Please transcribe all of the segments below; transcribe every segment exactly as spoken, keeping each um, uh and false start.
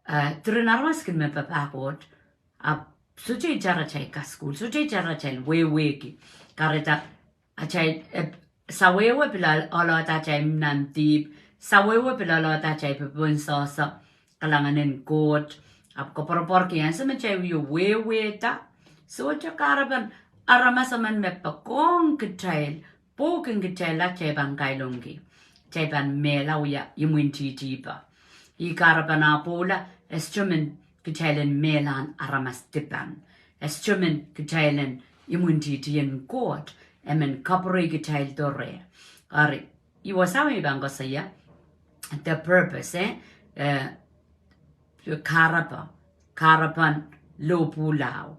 eh, diren aramas kin me papah Koht, ahpw sohte itar atail kasukuhl, sohte itar atail wehwehki. Kahrehda atail, eh, sawehwe pil ohl-, ohlohda atail mih nan dihp, sawehwe pil ohl-, ohlohda atail popohn sehse, kalahngan en Koht, ahpw koapworopworki ansou me kitail wie wehwehda, sohte kahrepen aramas emen me poakohng kitail, pwoukin kitail la kitail pahn kailongki, kitail pahn mehla wia imwintihti pwe. Ih kahrepen ah pwoula, e sohte men kitail en mehlahn aramas dipan. E sohte men kitail en imwintihti en Koht, e men kapwurei kitail doare. Eri, ih wasa me I pahn koasoia, the purpose, eh, eh, kahrepe, kahrepen lohpwuo lao.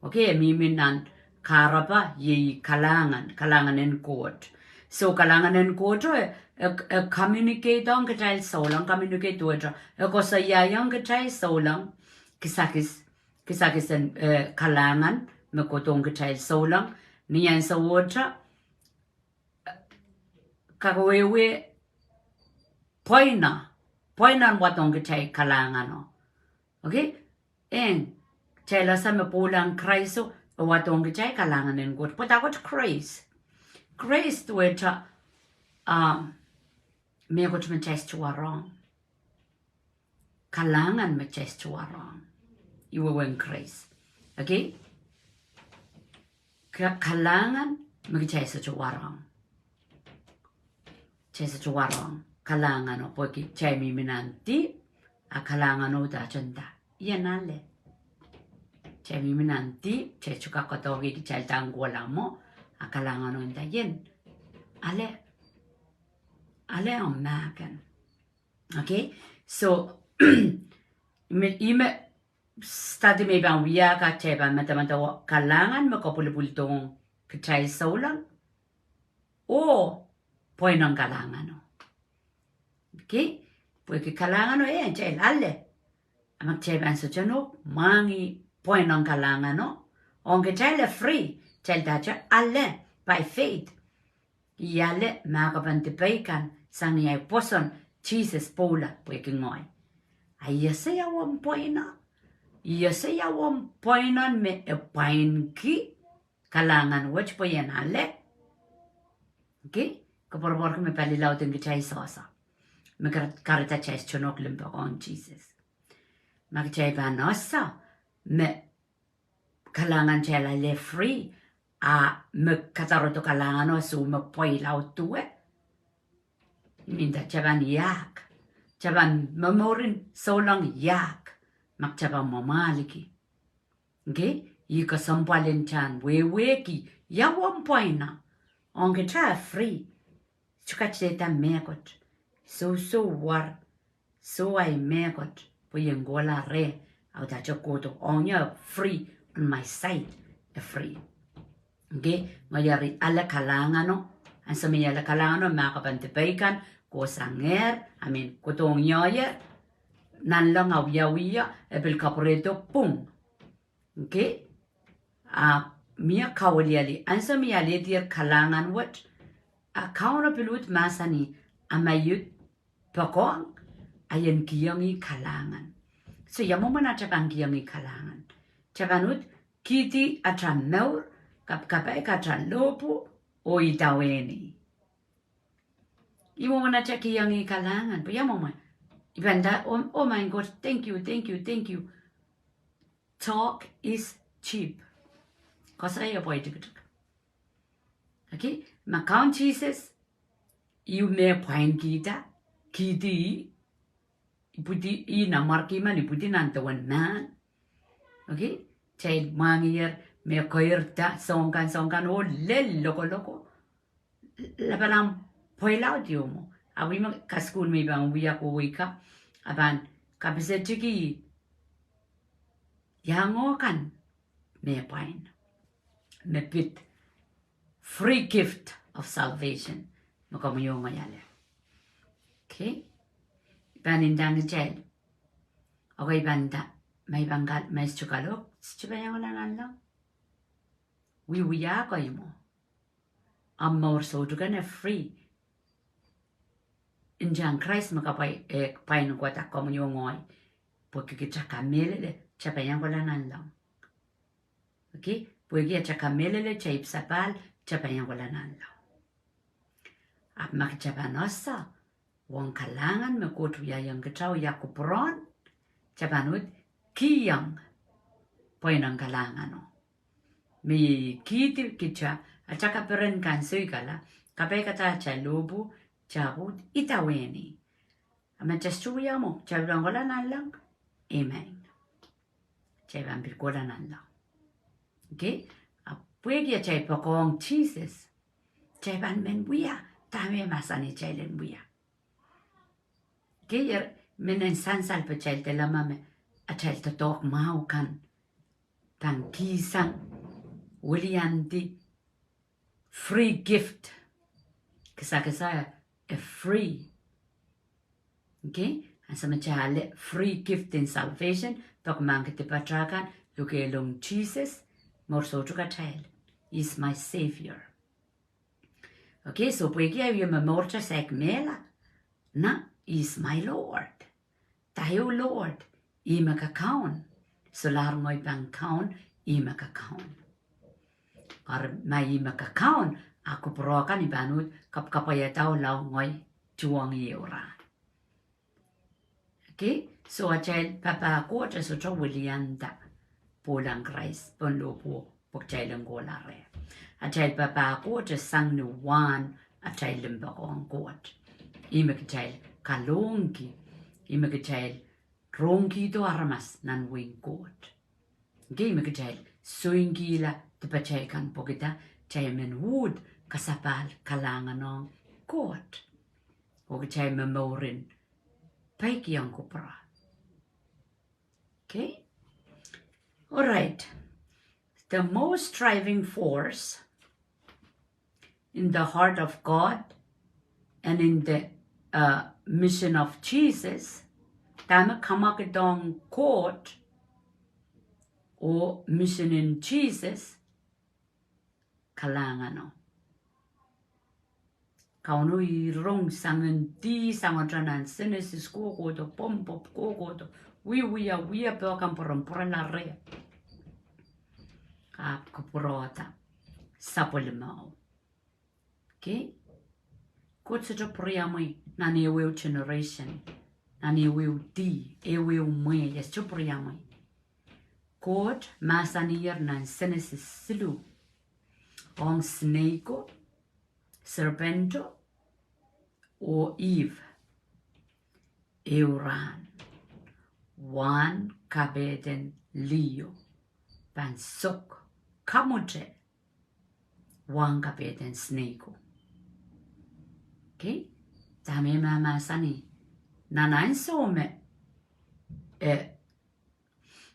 Okay, e mihmi nan kahrepe, iei kalahngan, kalahngan en Koht. So kalahngan en Koht o, e, e, e communicate ong kitail souleng, communicate wet o, e koasoiaiong kitail souleng, kisakis, kisakis en, eh, kalahngan, me kohdohng kitail souleng, ni ansou wet o, kawehwe pweino, pweino en wadohng kitail kalahngan o. Okay? Eng, kitail ese me pwoula en Krais o, e wadohng kitail kalahngan en Koht. Pwe dahkot Krais. Krais duwehte, ah, mehkot me kitail sohte warohng. Kalahngan me kitail sohte warohng. Ih wehwehn Krais. Okay? Ka-, kalahngan me kitail sohte warohng. Kitail sohte warohng kalahngan o pwehki kitail mihmi nan dihp, a kalahngan o uhdahte nda, I en ale. Kitail mihmi nan dihp, kitail sohte kak kohdohki kitail dahn kohla mwo, a kalahngan o nda I en ale. Ale ong mahk en. Okay? So, me, ih me study me I pahn wia ka kitail pahn medemedewe kalahngan me kopwulipwuldohng kitail souleng, oh pweinen kalahngan o. Okay? Pwehki kalahngan o, eh, kitail ale. A ma kitail pahn sohte nohk mwahngih pweinen kalahngan o, ong kitail e free, kitail dahte ale by faith. I ale mahkopen dipei kan sang ni ahi pwoson, Sises pwoula pwehki ngehi. A I ese ia uwen pweino. I ese ia uwen pweino me e pwainki kalahngan wet pwe I en ale. Okay? Koapworopworki me pali laud en kitail sohso. Me kar-, kahrehda kitail sohte nohk limpoak ong Sises. Ma kitail pahn ese me kalahngan kitail ale free, a me kadarodo kalahngan o soh me pweilaud duwe, I mean, kitail pahn iahk. Kitail pahn momourin souleng iahk. Ma kitail pahn mwamwahliki. Okay? Ih kesempwal en kitail en wehwehki ia uwen pweino. Ong kitail e free. Sohte kahrehda mehkot. Soh, soh, war. Soh, ahi mehkot. Pwe I en kohla reh. A uhdahte kohdo. Ong ie free. On my side. E free. Okay? Ngehi eri ale kalahngan o. Ansou me I ale kalahngan o, mahkopen dipei kan kohsang ie. I mean, kohdohng ie. Nanleng a wiawi ie. E pil kapwurehdo pwung. Okay? A mie kawiliali, ansou me I alehdier kalahngan wet, a Kauno pil uhd mahsanih, a ma I uhd poakohng, a I en kihong ih kalahngan. So, ia mwomwen atail pahn kihong ih kalahngan? Kitail pahn uhd kihdi atail mour, kapkapai, atail lohpwu, oh idawehn ih. Ih mwomwen atail kihong ih kalahngan, pwe ia mwomwen? I pahn nda, oh, oh my God, thank you, thank you, thank you. Talk is cheap. Koasoia pwe tikitik. Okay? Ma Kaun Sises, ih me pwainkihda, kihdi, ipwidi, ih nanmwarki men, ipwidi nan dewen mahn. Okay? Kitail mwahngiher, me keirda, soangen, soangen, oh lel lokoloko. Lapalahn pweilaud ieu mwo. A wia me kasukuhl me I pahn wia kohwei ka, a pahn kapisetiki iang oh kan me pwain, me pid free gift of salvation me komwi oh ngehi ale. Okay? I pahn nda kitail. Okay, I pahn nda. Ma I pahn kal, ma I sohte kalohk, sohte pahn iang ola nanleng. Wiewia koaros mwo. Omw mour soutuk en e free. Ntahn Krais me kapwa, eh, pwain kohda komwi oh ngehi. Pwehki kitail kamehlele, kitail pahn iang kohla nanleng. Okay? Pwehki atail kamehlele, kitail ipwsapahl, kitail pahn iang kohla nanleng. Ahpw ma kitail pahn ese uwen kalahngan me Koht wiahiong kitail oh ia kupwuren, kitail pahn uhd kihong pweinen kalahngano. Me kihdi kitail atail kaperen kan soikala, kapai katail lohpwu, kitail pahn uhd idawehn ih. A ma kitail sohte wia mwo, kitail pahn kohla nanleng. Amen. Kitail pahn pil kohla nanleng. Okay? A pwehki atail poakohng Sises, kitail pahn men wia dahme e mahsanih kitail en wia. Okay, eri, mehn sansal pwe kitail dehr leme me atail doadoahk mwahu kan pahn kihsang weliandi free gift. Kisakis e free. Okay? Ansou me kitail ale free gift in salvation, pwe ke mahkikihdi pahtail kan, lukehlong Sises, mour soutuk atail. He's my Savior. Okay, so pwehki e wie momourte saik mehla, na, He's my Lord. Dah ehu Lord, ih me kakaun. Solahr ngehi pahn kaun, ih me kakaun. Eri ma ih me kakaun, a kupwure kan I pahn uhd kapwkapwaiada lao ngehi tuhwong ih ehu rahn. Okay, so atail papah Koht e sohte welianda pwohlan Krais pohn lohpwuo pwe kitail en kohla reh. Atail papah Koht e sang ni wahn atail limpoakohng Koht. Ih me kitail kalohngki, ih me kitail rongkihdo aramas nan wehin Koht. Okay, ih me kitail soingkihla dipatail kan pwehki kitail men uhd kasapahl kalahnganohng Koht. Oh kitail momour en peikiong kupwure. Okay? All right. The most driving force in the heart of God and in the, uh, mission of Jesus, dahme kamwakidohng Koht oh mission en Sises, kalahngano. Kauno ih rong soangen dih, soangen nan Senesis kohkohdo, pwopwopw kohkohdo, wiewia, wiepe kan pwurehng pwurala reh. Ahpw kupwurehda sapwellime. Okay? Koht sohte pwuriamwei nan ehuehu generation, nan ehuehu dih, ehuehu mwehi, e sohte pwuriamwei. Koht mahsaniher nan Senesis siluh ong snake o, serpent o, oh Eve, ehu rahn, wahn kapehden liho pahn sok kamwute wahn kapehden snake o. Okay? Dahme e mahmahsanih? Nan ansou me e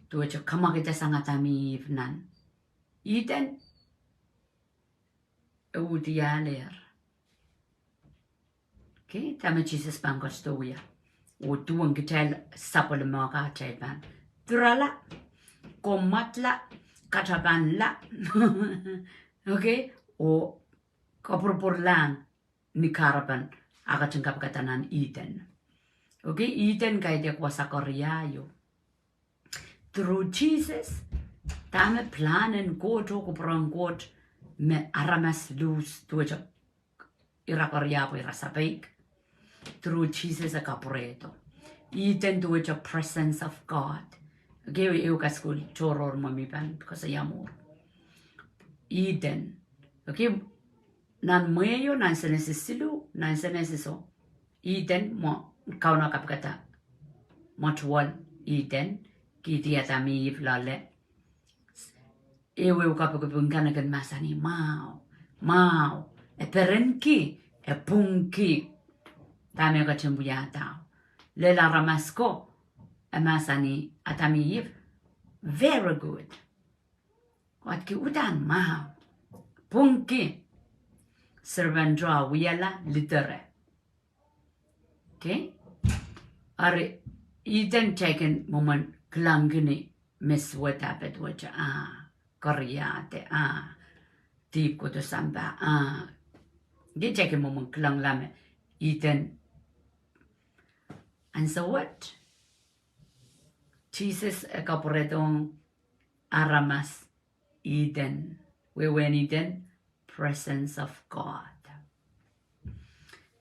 duwehte kamwakidasang Adam oh Ihp nan Ihden, e uhdialehr. Okay, dahme Sises pahn ketido wia? Oh duwen kitail sapwellime ka atail pahn dirala, kommwadla, katapanla. Okay, oh kapwurpwurlahng ni kahrepen a ketin kapikada nan Ihden. Okay, Ihden kaidehk wasa keriau. Through Sises, dahme pilahn en Koht oh kupwuren Koht me aramas luhs duwehte ira keriau pwe ira sapeik. Through Sises e kapwurehdo. Ihden duwehte presence of God. Okay, ehu kasukuhl tohrohr me mi pahn koasoia mwuhr. Ihden. Okay, nan mwehi o, nan Senesis siluh, nan Senesis o, Ihden mwo, Kauno kapikada mwotuwel Ihden, kihdi Adam oh Ihp loale. Ehuehu kapikipik kan e kin mahsanih mwahu, mwahu, e perenki, e pwungki dahme e ketin wiahda. Lel aramas ko, e mahsanih Adam oh Ihp, very good. Wadki uhdahn mwahu, pwungki. Serpent o a wiahla, lidere. Okay? Eri Ihden kitail kin mwomwen kilangki ni me suwed, ahpw duwehte ah, keriau de ah, dihp kohdo sampah ah. Kitail kin mwomwen kilangla me Ihden ansou wet Sises e kapwurehdohng aramas Eden. Wehwehn Eden, presence of God.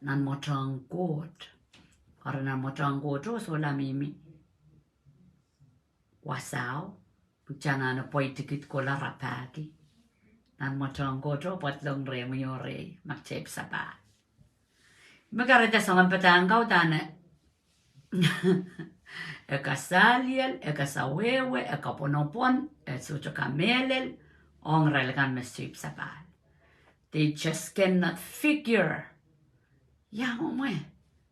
Nan mwoatoang Koht. Eri nan mwoatoang Koht o solahr mihmi wasao, mie anahne pweitikid kohla rapahki. Nan mwoatoang Koht o pwadlong rehmwi oh rehi, ma kitail pil sapahl. Me kahrehda soangen padahk kau dahme e kasaliel, e kasawehwe, e kapwonopwon, e sohte kamehlel ong irail kan me seiloak sapahl. They just cannot figure. Ia mwomwe,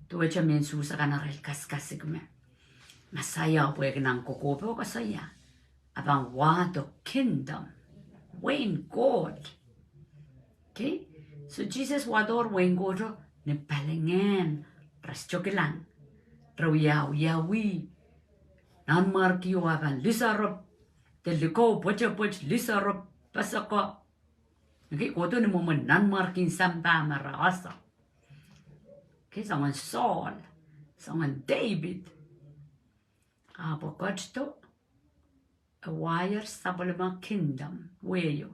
duwehte mehn Suhs akan arail kasikasik me Mesaia pwehki nan kokohp o koasoia, a pahn wahdo kingdom, wehin Koht. Okay? So Sises wahdohr wehin Koht o ni palingehn, re sohte kilang, re wiawi, nanmwarkio a pahn lisoarop, de likou pwetepwet lisoarop, pasako. Okay, kohdo ni mwomwen nanmwarkien sampah me re ese. Okay, soangen Saul, soangen David. Ahpw e ketido, e waier sapwellime kingdom, wehio.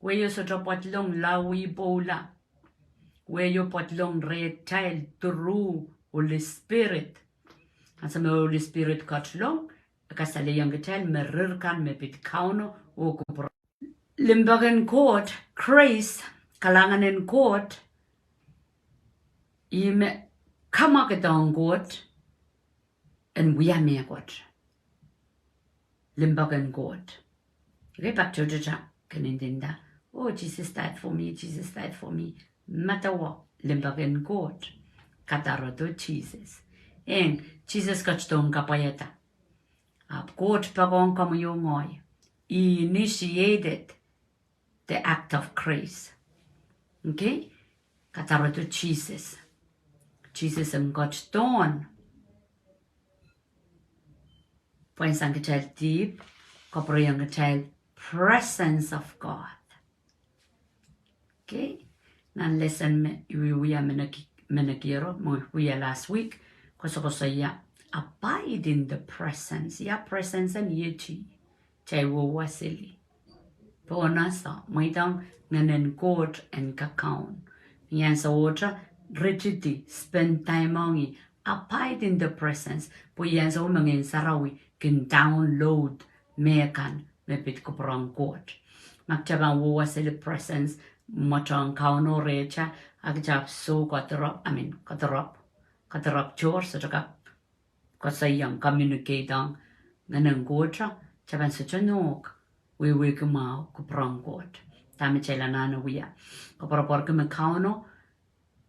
Wehio sohte pwadlong lawi pwoula. Wehio pwadlong rehtail through Holy Spirit. Ansou me Holy Spirit ketilong, e kasalehiong kitail me rir kan me pid Kauno oh kupwur. Limpoak en Koht, grace, kalahngan en Koht, ih me kamwakidohng Koht en wia mehkot. Limpoak en Koht. Okay, pak tohtohte kin ndinda, oh, Jesus died for me, Jesus died for me. Medewe, limpoak en Koht kadarodo Sises. Eng, Sises ketidohn kapwaiada. Ahpw Koht poakohng komwi oh ngehi. He initiated the act of grace. Okay? Kadarodo Sises. Sises en ketidohn pwain sang kitail dihp, kapwurehiong kitail presence of God. Okay? Nan lesson me I wiewia me neki-, me nekiero, me wia last week, koasokoasoia, abide in the presence. Ia presence en iet? Kitail wehwehki seli. Pwe onohso, mweidohng Ngehn en Koht en kakaun. Ni ansou wet, ritidi, spend time ong ih, abide in the presence. Pwe ni ansou me Ngehn Sarawi kin download mehkan me pid kupwur en Koht. Ma kitail pahn wehwehki seli presence, mwoatoan Kauno rehtail, a kitail ahpw soh koadoropw, I mean, koadoropw, koadoropw tohr, sohte kak koasoiong, communicate ong Ngehn en Koht, kitail pahn sohte nohk wehwehki mwahu kupwur en Koht. Dahme kitail anahne wia. Koapworopworki me Kauno,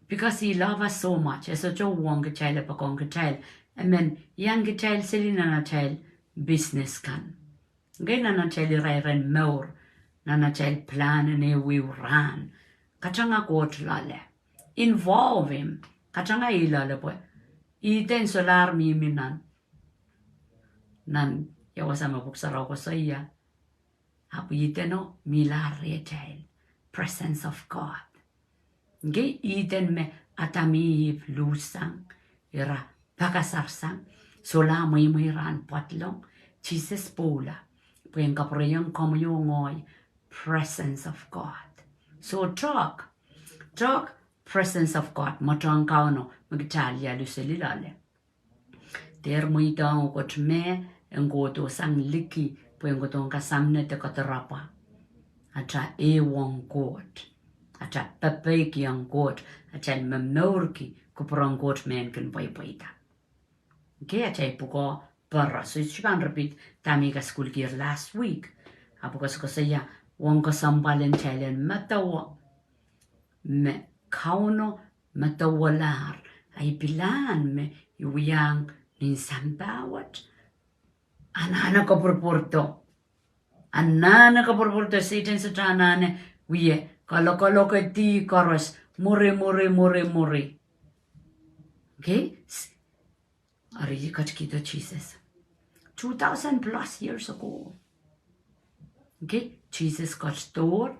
because he love us so much, e sohte uhwong kitail, e poakohng kitail. Emen, iang kitail seli nan atail business kan. Okay, nan atail irairen mour, nan atail plan en ehuehu rahn. Katanga Koht loale. Involve him. Katanga ih loale pwe Eden solahr mihmi nan. Nan ia wasa me Pwuhk Sarawi koasoia. Ahpw Eden o mihlahr rehtail. Presence of God. Okay, Eden me Adam oh Ihp luhsang, ira pakasarsang, solahr mweimwei rahn pwadlong, Sises pwoula, pwehn kapwurehiong komwi oh ngehi, presence of God. So talk, talk, presence of God, mwoatoan Kauno, me kitail alu seli loale. Dehr mweidohng Koht me, en kohdo sang liki, pwe en kohdohng kasamwoh de koadoropwa. Atail ehuong Koht. Atail pepeikiong Koht. Atail momourki kupwur en Koht me kin pweipweida. Okay, atail pwukoa pere. So I sohte pahn repeat dahme I kasukuhlkier last week. Ahpw koasokoasoia, ong kesempwal en kitail en medewe me Kauno medewelahr, a I pilahn me I wiahiong nin sampah wet, anahne kapwurpwurdo. Anahne kapwurpwurdo, Sehdan sohte anahne wie, kalokolokedi koaros, mwuri, mwuri, mwuri, mwuri. Okay? S-, eri ketikihdo Sises. Two thousand plus years ago. Okay? Sises ketidohr.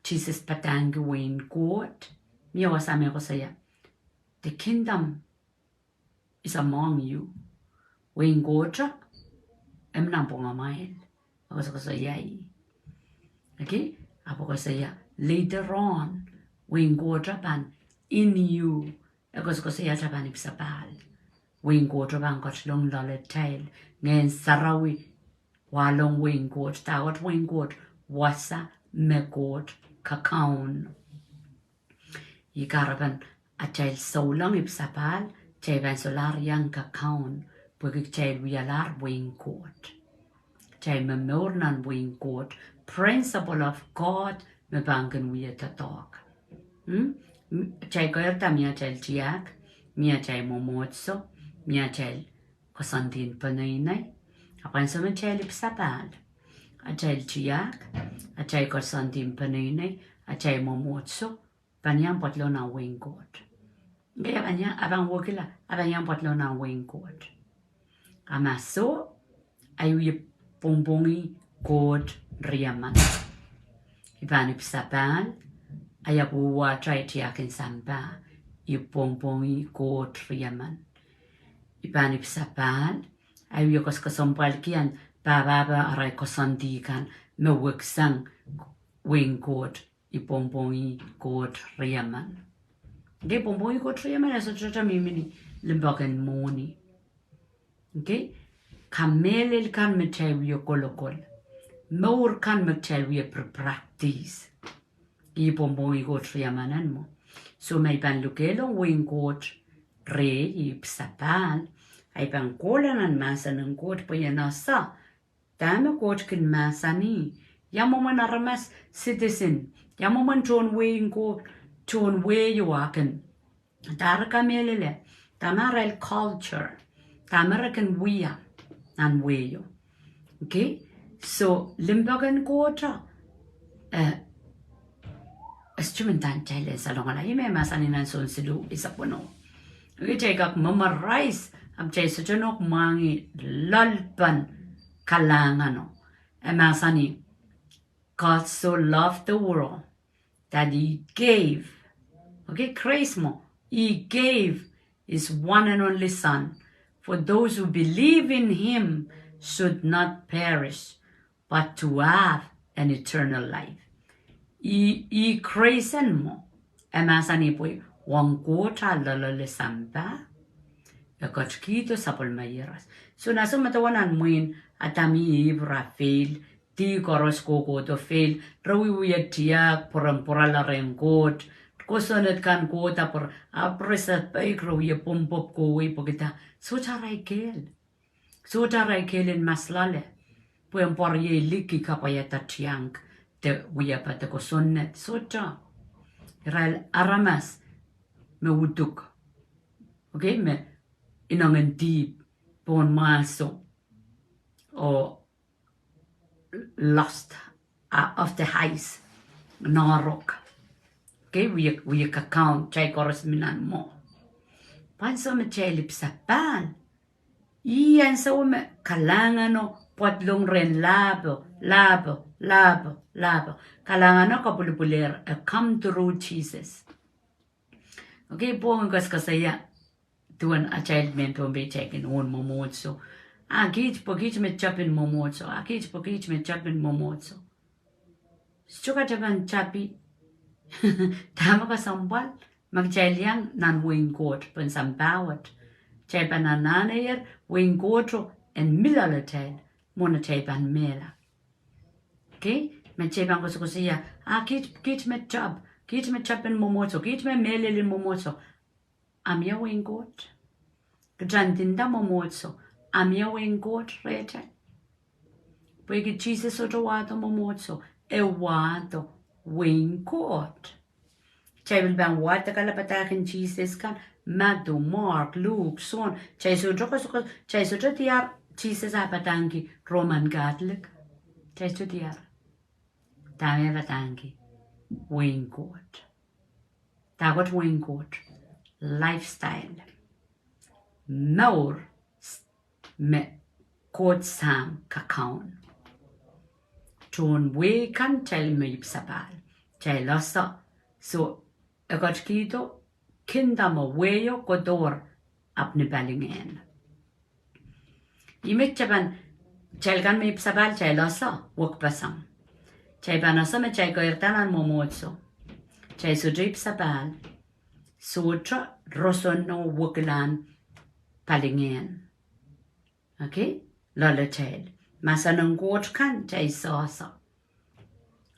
Sises padahngki wehin Koht. Mie wasa me koasoia, the kingdom is among you. Wehin Koht, Emen nan pwungamwail. E koasokoasoia ih. Okay? Ahpw koasoia, later on, wehin Koht pahn, in you. E koasokoasoia ta pahn ipwisapahl. Wehin Koht pahn ketilong loaletail. Ngehn Sarawi wahlong wehin Koht. Dahkot wehin Koht? Wasa me Koht kakaun. Ih kahrepen atail souleng ipwisapahl, kitail pahn solahr iang kakaun, pwehki kitail wialahr wehin Koht. Kitail momour nan wehin Koht, principle of God me pahn kin wia doadoahk. Hmm? Kitail keirda mie atail tiahk, mie atail mwomwohdiso, mie atail koasoandi en peneinei. Ahpw ansou me kitail ipwisapahl, atail tiahk, atail koasoandi en peneinei, atail mwomwohdiso, pahn iang pedolong nan wehin Koht. Ngehi a pahn iang, a pahn wekila, a pahn iang pedolong nan wehin Koht. A ma soh, ahi wie pwongpwongih Koht riemen. I pahn ipwisapahl, ahi ahpw wahwatail tiahk en sampah, I pwongpwongih Koht riemen. I pahn ipwisapahl, ahi wie koasokoasoanpwalki ahn pahpahpa arail koasoandi kan me weksang wehin Koht, I pwongpwongih Koht riemen. Okay, pwongpwongih Koht riemen e sohte mihmi ni limpoak en mwohni. Okay? Kamehlel kan me kitail wie kolokol. Mour kan me kitail wie practice. I pwongpwongih Koht riemen mwo. So ma I pahn lukehlong wehin Koht, re I ipwisapahl, ahi pahn kohla nan mahsen en Koht pwe I en ese dahme Koht kin mahsanih. Ia mwomwen aramas citizen? Ia mwomwen tohn wehin Koht, tohn wehio ah kin, dahme re kamehlele, dahme arail culture, dahme re kin wia nan wehio. Okay? So limpoak en Koht, eh, e sohte men dahn kitail en salongala. Ih me mahsanih nan Sohn siluh eisek weneu. Okay, kitail kak memorize, ahpw kitail sohte nohk mwahngih loalpen kalahngano. E mahsanih, God so loved the world that he gave. Okay, grace mwo. He gave his one and only Son, for those who believe in him should not perish, but to have an eternal life. Ih, ih grace en mwo. E mahsanih pwe ong Koht ah loalloale sampah, e ketikihdo sapwellime ieros. So nan ansou me dewe nan mwehin Adam, Ihp, ra fail, dih koaros kohkohdo fail, re wiewia tiahk, pwurehng pwurala rehn Koht, kosonned kan kohda pwur, ahpw re sapeik, re wie pwopwopw kohwei pwehki dah? Sohte arail kehl. Sohte arail kehl en maslale pwe en pwarehiong liki kapwaiada tiahk de wiepe de kosonned. Sohte. Irail aramas me uduk, okay, me inengen dihp, pohn mwahso, oh lust, ah, of the eyes, noahrok. Okay, wie, wie kakaun, kitail koaros mi nan mwo. Pwe ansou me kitail ipwisapahl, ih ansou me kalahngano pwadlong rehn lahpo, lahpo, lahpo, lahpo. Kalahngano kapwilipwilehr, e come through Jesus. Okay, pwong koasokoasoia duwen atail mehn Pohnpei, kitail kin ohl mwomwohdiso. Ah, kiht pwe kiht me tapin mwomwohdiso. Ah, kiht pwe kiht me tapin mwomwohdiso. Sohte kak tapin tapi. Dahme kesempwal? Ma kitail iang nan wehin Koht pohn sampah wet, kitail pahn anahnehier wehin Koht en mi loaletail mwohn atail pahn mehla. Okay? Ma kitail pahn koasokoasoia, ah, kiht, kiht me tap, kiht me tapin mwomwohdiso, kiht me mehlel en mwomwohdiso. A mie wehin Koht? Kitail ndinda mwomwohdiso, a mie wehin Koht rehtail? Pwehki Sises sohte wahdo mwomwohdiso, e wahdo wehin Koht. Kitail pil pahn wadekala padahk en Sises kan, Madiu, Mark, Luk, Sohn, kitail sohte koasokoasoia, kitail sohte diar Sises ah padahngki Roman Catholic. Kitail sohte diar. Dahme padahngki? Wehin Koht. Dahkot wehin Koht? Lifestyle. Mour me Koht Sahm kakaun. Tohn wehi kan kitail me ipwisapahl, kitail ese, soh, e ketikihdo, kinda me wehio kohdohr, ahpw ni palingehn. Ih me kitail pahn Kitail kan me ipwsapahl, kitail ese wekpeseng. Kitail pahn ese me kitail keirda nan mwomwohdiso. Kitail sohte ipwsapahl. Sohte roson oh wekila en palingehn. Okay? Loalatail. Mahsen en Koht kan kitail sehse.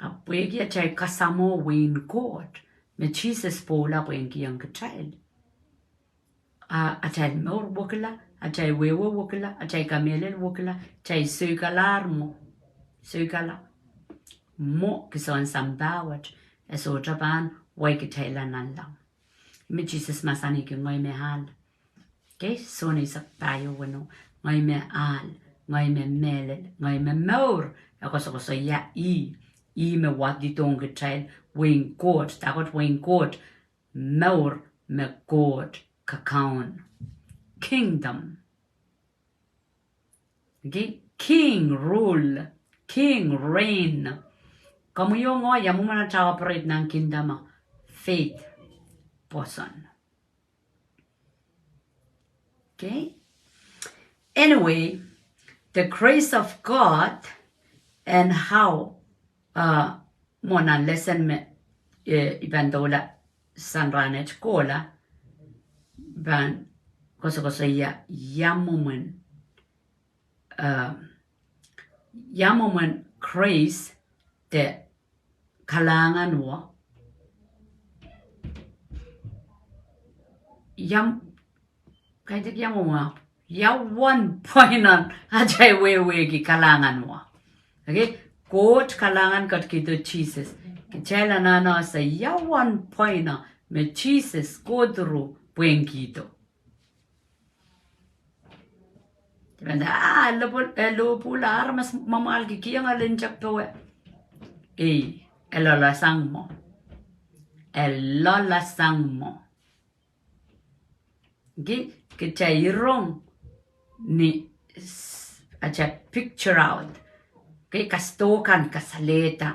Ahpw pwehki atail kasamwo wehin Koht, me Sises pwoula pwehn kihong kitail. A, atail mour wekila, atail wehwe wekila, atail kamehlel wekila, kitail soikala mwo. Soikala. Mwo kisin sampah wet, e sohte pahn wai kitail nanleng. Me Sises mahsanih, ngehi me ahl. Okay, Sohn eisek pahieu weneu. Ngehi me ahl, ngehi me mehlel, ngehi me mour. E koasokoasoia ih, ih me wahdidohng kitail wehin Koht, dahkot wehin Koht, mour me Koht kakaun. Kingdom. Okay? King rule, king reign. Komwi oh ngehi, ia mwomwen atail operate nan kingdom? Faith person. Okay? Anyway, the grace of God and how, uh, mwo nan lesson me, eh, I pahn doula sang rahnwet kohla, pahn koasokoasoia ia mwomwen, uh, ia mwomwen grace de kalahngan wo. Ia, kaidehk ia mwomwen, ia uwen pweinen atail wehwehki kalahngan wo. Okay? Koht kalahngan ketikihdo Sises. Kitail anahne ese ia uwen pweinen me Sises kohdo pwehn kihdo. Dipenda, ah, lohpwul, eh, lohpwul aramas mwamwahlki kihong elen tepdowe. Ei, e loalahsang mwo. E loalahsang mwo. Ki, kitail rong ni s-, atail picture out. Ki, kasdo kan kasalehda.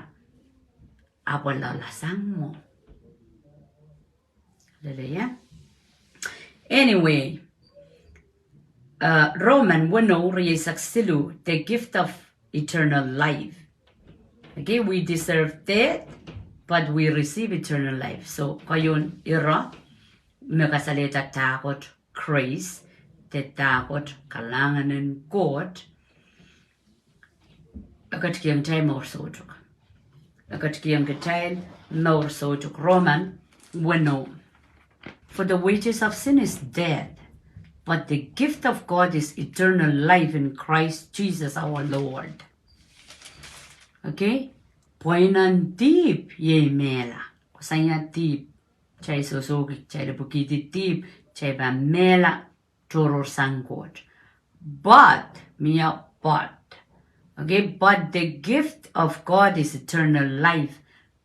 Ahpw e loalahsang mwo. Hallelujah. Anyway, uh, Roman weneu rieisek siluh, the gift of eternal life. Okay, we deserve death, but we receive eternal life. So, keieun ire me kasalehda dahkot grace, de dahkot kalahngan en Koht, e ketikihong kitail mour soutuk. E ketikihong kitail mour soutuk. Roman weneu. For the wages of sin is death, but the gift of God is eternal life in Christ Jesus our Lord. Okay? Pweinen dihp iei mehla. Kosonned dihp. Kitail sohsohki, kitail ipwikihdi dihp, kitail pahn mehla tohrohrsang Koht. But, mie but. Okay, but the gift of God is eternal life.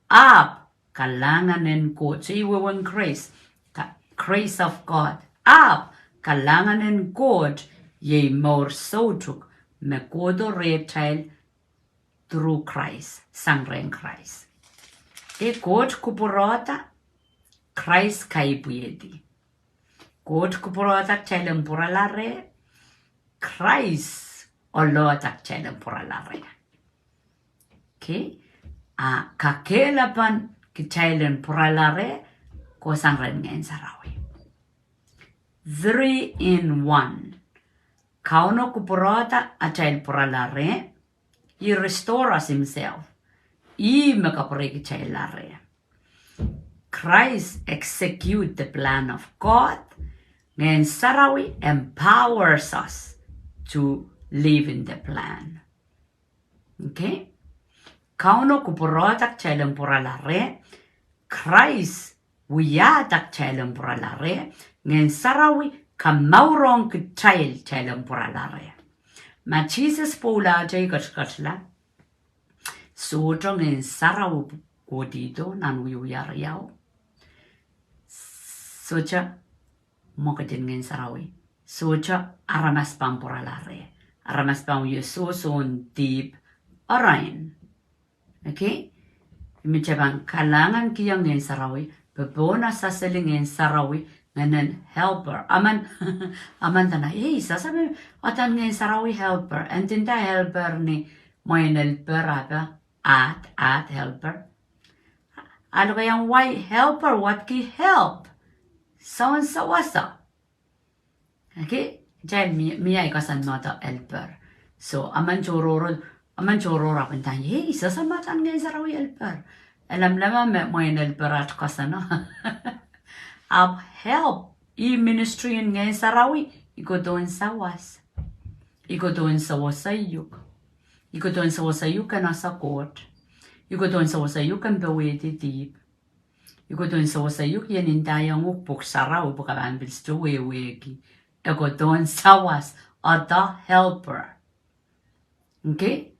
Ahpw kalahngan en Koht. So, iei wehwehn grace. Ka-, grace of God. Ahpw kalahngan en Koht, iei mour soutuk, me kohdo rehtail through Christ, sang rehn Krais. Ke Koht kupwurohda, Krais kaipwihdi. Koht kupwurohda kitail en pwurala reh, Krais oalohda kitail en pwurala reh. Okay? A kakehlapen kitail en pwurala reh, kohsang rehn Ngehn Sarawi. Three in one. Kauno kupwurohda atail pwurala reh, He restore us himself. Ih me kapwurehkitailla reh. Christ execute the plan of God. Ngehn Sarawi empowers us to live in the plan. Okay? Kauno kupwurohda kitail en pwurala reh, Krais wiahda kitail en pwurala reh, Ngehn Sarawi kamourong kitail, kitail en pwurala reh. Ma Sises pwoulahte ketiket la, sohte Ngehn Sarawi kohdihdo nan wiewia riau. Sohte mwekid en Ngehn Sarawi. Sohte aramas pahn pwurala reh. Aramas pahn wie sohsohn dihp arail. Okay? Ih me kitail pahn kalahngankihong Ngehn Sarawi, pwe pohn sasel en Ngehn Sarawi, Ngehnen helper. Amen, amen dene, ei, sasa me, adan Ngehn Sarawi helper. Endinda helper ni mwein helper ape, at, at helper. A lokaiahn wai helper, wadki help. Soun sawaso. Okay? Kitail mie, mie ei koasoan me adan helper. So, amen tohrohr, amen tohrohr ahpw nda, ei, sasa me adan Ngehn Sarawi helper. E lemleme me mwein helper at koasoano. Ahpw help, ih ministry en Ngehn Sarawi, I kohdohn sawas. I kohdohn sawaso uhk. I kohdohn sawaso uhk ken ese Koht. I kohdohn sawaso uhk ken powehdi dihp. I kohdohn sawaso uhk ien ndaiong uhk pwuhk sarawi pwe ke pahn pil sohte wehwehki. E kohdohn sawas, adan helper. Okay?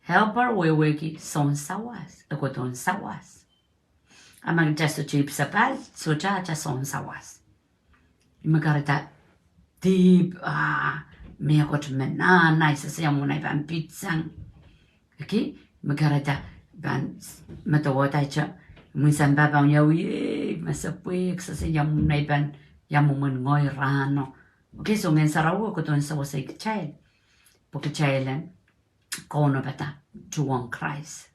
Helper wehwehki soun sawas, e kohdohn sawas. A ma kitail sohte ipwsapahl, sohte atail soun sawas. I me kahrehda dihp, ah, mehkot me nahna, I sehse ia mwomwen ei pahn pitsang. Okay? I me kahrehda pahn medewehda ihte, mwin sampah pahn wiawi, ei, me sehse pwehki, sehse ia mwomwen ei pahn, ia mwomwen ngehi rahno. Okay, so Ngehn Sarawi e kohdohn sawaso kitail. Pwe kitail en kaunopada tuhwong Krais.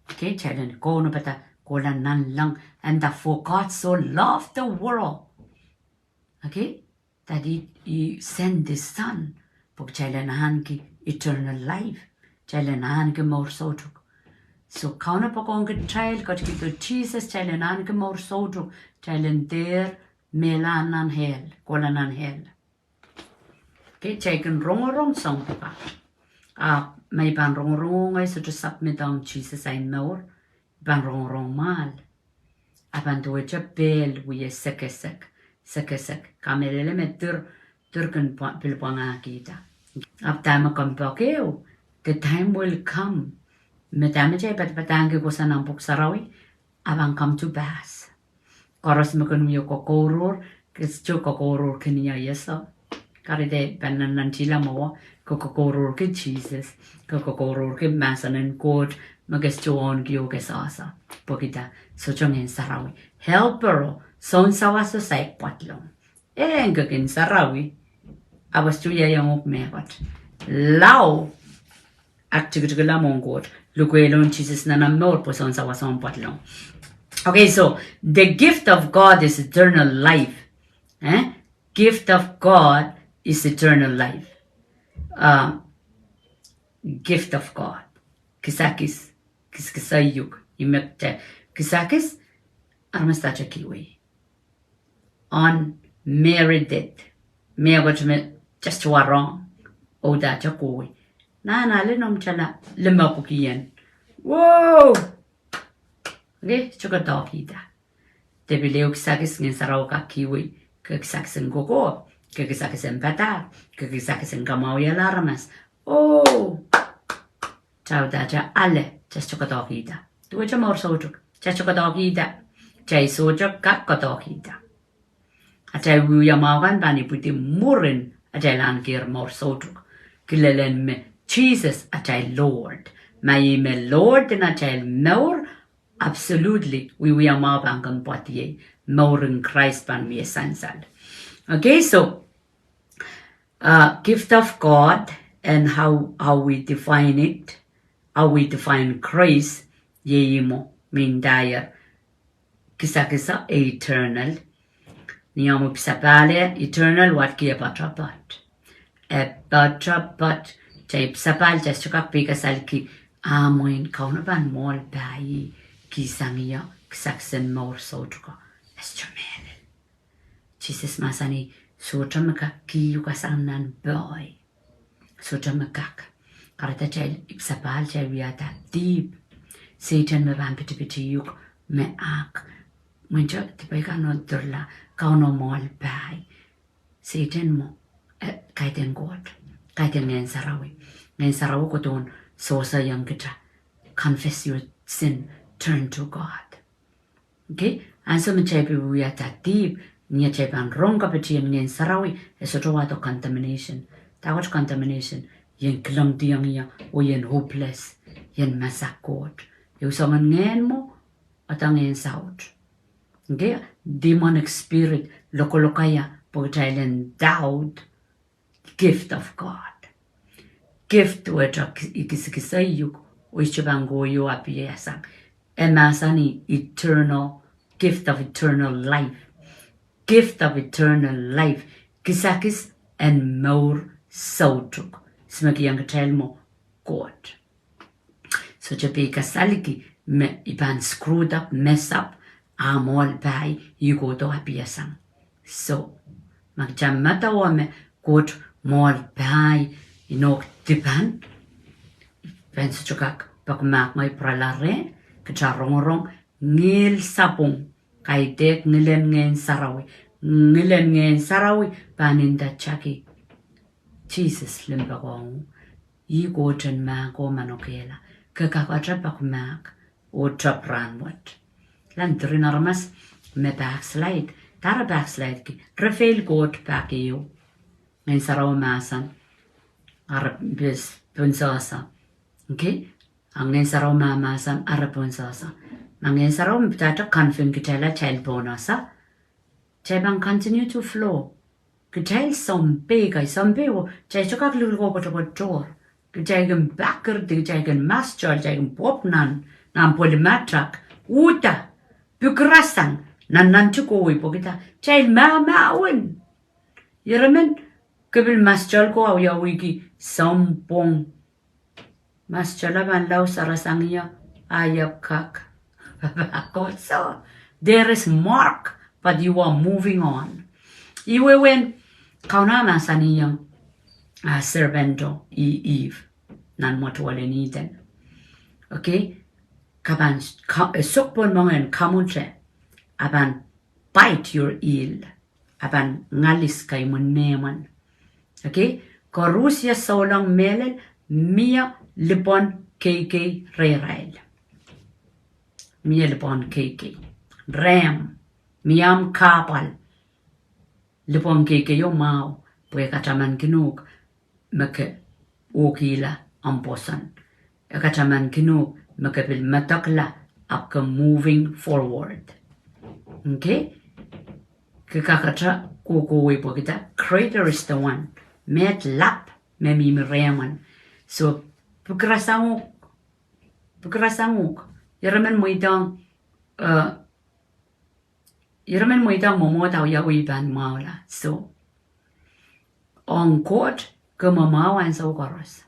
Okay, kitail en kaunopada kohla nanleng, and that for God so loved the world. Okay, that he, he sent his son. Pwe kitail en ahneki eternal life. Kitail en ahneki mour soutuk. So Kauno poakohng kitail, ketikihdo Sises, kitail en ahneki mour soutuk. Kitail en dehr mehla nan hell, kohla nan hell. Okay, kitail kin rongorong soang pwukat. A ma I pahn rongorong, I sohte submit ong Sises ei mour, I pahn rongorong mwahl. A pahn duwehte pehl wie sekesek, sekesek. Kamehlele me dir, dir kin pwa-, pil pwangahkihda. Ahpw dahme kompoake, the time will come. Me dahme kitail padapadahngki kosonned en pwuhk sarawi, a pahn come to pass. Koaros me kin wie kokourohr, ke sohte kokourohr kin ia ie. So, kahrehda pahn nantihla mwowe, ke kokourohrki Sises, ke kokourohrki mahsen en Koht, me ke sohte wauneki oh ke sehse. Pwehki dah, sohte Ngehn Sarawi. Helper o, soun sawaso saik pwadlong. Eh, ke kin sarawi, ahpw sohte ieiang uhk mehkot. Lao, aktikitikla mwohn Koht. Lukehlong Sises nan omw mour pwe soun sawaso omw pwadlong. Okay, so the gift of God is eternal life. Eh? Gift of God is eternal life. Uh, gift of God. Kisakis. Kisakiso iuk. Ihme kitail. Kisakis. Aramas dahte kihwei. Unmerited. Mehkot me just warohng. Oh dahte kohwei. Nan ale noumw tala limepwuki ien. Whoa! Okay, sohte koadoahkihda. De pil ehu kisakis Ngehn Sarawi kak kihwei. Ke kisakis en kohkohp. Ke kisakis en padahk. Ke kisakis en kamwahwihala aramas. Oh! Kitail dahte ale, kitail sohte koadoahkihda. Duwehte mour soutuk, kitail sohte koadoahkihda. Kitail sohte kak koadoahkihda. Atail wiewia mwahu kan pahn ipwidi mwurin atail ahneki mour soutuk. Kilelen me Sises atail Lord. Ma ih me Lord en atail mour, absolutely, wiewia mwahu pahn kin pwoadiei. Mour en Krais pahn wie sansal. Okay, so, uh, gift of God and how, how we define it, how we define grace, iei ihmwo, me ndaier kisakiso e eternal. Ni omw ipwsapahl e eternal, wadki e poatopoat. E poatopoat, kitail ipwsapahl, kitail sohte kak pil kasalki, ah mwein Kauno pahn mwohl pai, kihsang ie kisakis en mour soutuko. E sohte mehlel. Sises mahsanih, sohte me kak kihukasang nan pohi. Sohte me kak. Kahrehda kitail ipwsapahl, kitail wiahda dihp. Sehdan me pahn pitipiti uhk me ak. Mwinte dipei kan odirla, Kauno mwohl pai. Sehdan mwo, eh, kaidehn Koht. Kaidehn Ngehn Sarawi. Ngehn Sarawi kohdohn sewese iang kitail. Confess your sin, turn to God. Okay? Ansou me kitail pil wiahda dihp, ni atail pahn rong kapitien Ngehn Sarawi, e sohte wahdo condemnation. Dahkot condemnation, ien kilengdiong ie, oh ien hopeless, ien masak Koht. Ehu soangen ngehn mwo, adangen saut. Okay? demonic spirit lokolokaia pwe kitail en doubt gift of God. Gift wet I kisikiseiuk, oh I sohte pahn kohio apiasang. E mahsanih eternal, gift of eternal life. Gift of eternal life. Kisakis en mour soutuk. Ihs me kihong kitail mwo? Koht. Sohte pei kasaliki me I pahn screwed up, mess up, a mwoahl pai, I kohdo apiasang. So, ma kitail medewe me Koht mwoahl pai, inouk dipan, pahn sohte kak peki mahk ngehi pwurala reh, kitail rongorong, ngihl sapwung, kaidehk ngilen Ngehn Sarawi, ngilen Ngehn Sarawi pahn ndahki Sises limpoak ong, ih Koht en mahk oh manokehla. Ke kakete peki mahk oh tep rahnwet. Lel diren aramas me backslide, dahre backslide ki, re fail Koht pak ehu. Ngehn Sarawi mahsen, a re pwonsehse. Okay? A Ngehn Sarawi mahmahsen, a re pwonsehse. Ma Ngehn Sarawi me pidada convict kitail, kitail pwonsehse. Kitail pahn continue to flow. Kitail sounpei, kitail sounpei oh kitail sohte kak likilik oh pwetepwet tohr. Kitail kin pak irdi, kitail kin maskjohl, kitail kin pwopw nan, nan pweli matak. Uhda, pwukrasang, nan nan tuko wei pwehki da, kitail mahmahwen. Ire men, ke pil maskjohl ko awiawihki sounpwong. Maskjohla pahn lao sarasang ie, a I ahpw kak. Koht so, there is mark, but you are moving on. Ih wehwehn Kauno mahsanihong, ah, serpent o, Eve, nan mwetuwel en Eden. Okay? Ke pahn, ka-, eh, sohte pahn mengei en kamwute, a pahn bite your heel. A pahn ngalis kei imwin mehmwen. Okay? Koaros ia souleng mehlel, mie lipwen keikei rehrail. Mie lipwen keikei. Rehmw, mie omw kahpwal. Lipwen keikei o mwahu, pwe e katamankin uhk me ke uhkihla omw pwoson. E katamankin uhk me ke pil medekla ahpw ke moving forward. Okay? Ke kakete kohkohwei pwehki da, greater is the one. Mehlel lap me mihmi rehmwen. So, pwukrasang uhk, pwukrasang uhk. Ire men mweidohng, eh, Ire men mweidohng mwomwohd awiawi pahn mwahula. So, ong Koht, ke mwomwahu ansou koaros.